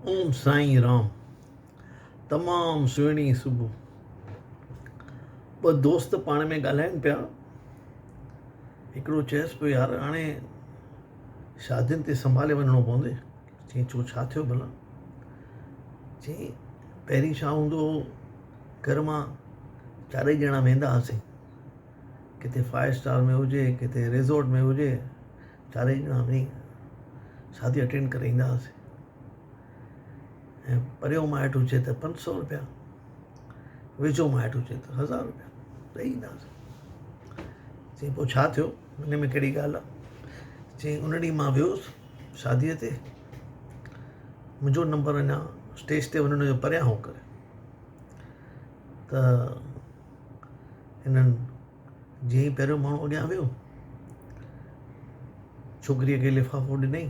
اوم سائين رام. تمام سهڻي صبح. ٻه دوست پاڻ ۾ ڳالهائن پيا. هڪڙو چيس پيو يار هاڻي شادين تي سنڀالي وڃڻو پوندي. چيائين ڇو ڇا ٿيو ڀلا؟ چيائين پهرين ڇا هوندو هو گهر مان چارئي ڄڻا ويندا هئاسين. ڪٿي فائيو اسٽار ۾ هجي ڪٿي ريزورٽ ۾ هجي چارئي ڄڻا وڃي شادي اٽينڊ ڪري ايندا هئاسين ۽ پريو مائٽ هجي ته 500 روپيا ويجهو مائٽ هجي ته 1000 روپيا ڏئي ايندا هئاسين. چيائين پوء ڇا ٿيو ان ۾ ڪهڙي ڳالهه آهي؟ چيائين ان ڏينهن مان ويس شاديء تي منهنجو نمبر اڃا اسٽيج تي وڃڻ جو پريان هو ڪري ته هنن جيئن ئي پهريون ماڻهو اڳيان ويو، ڇوڪريء کي لفافو ڏنائين.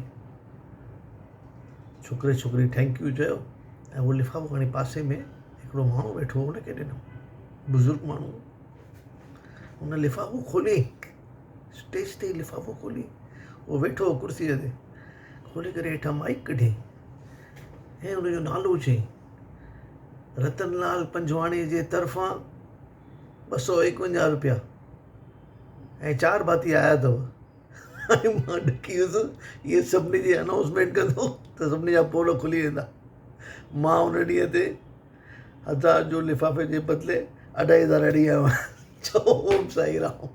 ڇوڪري ڇوڪري thank you چيو ۽ اهو لفافو کڻي پاسي ۾ هڪڙو ماڻهو ويٺو هو ان کي ڏنو. بزرگ ماڻهو هو. ان لفافو کولي اسٽيج تي ئي لفافو کولي اهو ويٺو هو ڪرسيء تي کولي ڪري هيٺان مائيڪ ڪڍيائين ۽ ان جو نالو چيائين رتن لال پنجواڻي جي طرفان 251 روپيا ۽ چار ڀاتي آيا اٿو. ۽ مان ڏڪي ويس اهي سڀني جي انائونسمينٽ ڪندو ته سڀني جا پول کلي ويندا. مان ان ڏينهن تي 1000 جو لفافي جي بدلي 2500 ڏئي آيو آهيان. چئو اوم سائين رام.